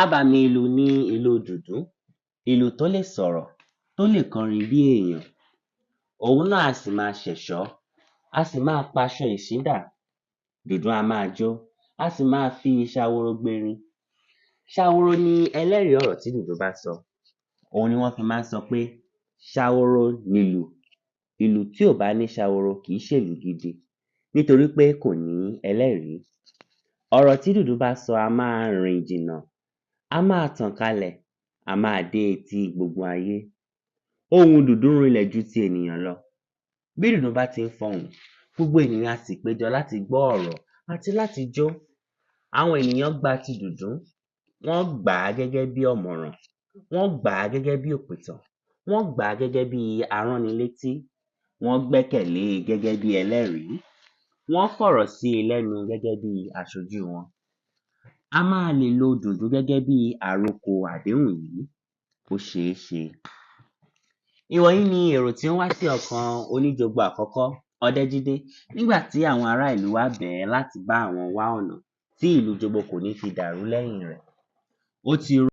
Abàmì ìlù ni ìlù dùndún, ìlù tó lè sọ̀rọ̀, tó lè kọrin bí èèyàn, òun náà a sì máa ṣẹ̀ṣọ́, a sì máa paṣọ ìsín dà, dùndún á máa jó, a sì máa fi ṣaworo gbérin. Ṣaworo ni ẹlẹ́rìí ọ̀rọ̀ tí dùndún bá sọ, òun ni wọ́n fi máa ń sọ pé ṣaworo nìlù, ìlù tí ò bá ní ṣaworo kì í ṣèlù gidi nítorí pé kò ní ẹlẹ́rìí. Ọ̀rọ̀ tí dùndún bá sọ á máa rìn jìnnà, á máa tàn kálẹ̀, á máa dé etí gbogbo ayé. Ohùn dùndún rinlẹ̀ ju ti ènìyàn lọ. Bí dùndún bá ti ń fọhùn, gbogbo ènìyàn á sì péjọ láti gbọ́ ọ̀rọ̀ àti láti jó. Àwọn ènìyàn gba ti dùndún, wọ́n gbà á gẹ́gẹ́ bí ọ̀mọ̀ràn, wọ́n gbà á gẹ́gẹ́ bí òpìtàn, wọ́n gbà á gẹ́gẹ́ bí aránnilétí, wọ́n gbẹ́kẹ̀lé e gẹ́gẹ́ bí ẹlẹ́rìí, wọ́n fọ̀rọ̀ sí i lẹ́nu gẹ́gẹ́ bí aṣojú wọn. A máa lè lo dùndún gẹ́gẹ́ bí àrokò àdéhùn yìí, ó ṣe é ṣe. Ìwọ̀nyí ni èrò tí ó ń wá sí ọkàn oníjogbo àkọ́kọ́, Ọdẹ́jídé, nígbà tí àwọn ará ìlú wá bẹ̀ ẹ́ láti bá àwọn wá ọ̀nà tí ìlú Jogbo kò ní fi dàrú lẹ́yìn rẹ̀. Ó ti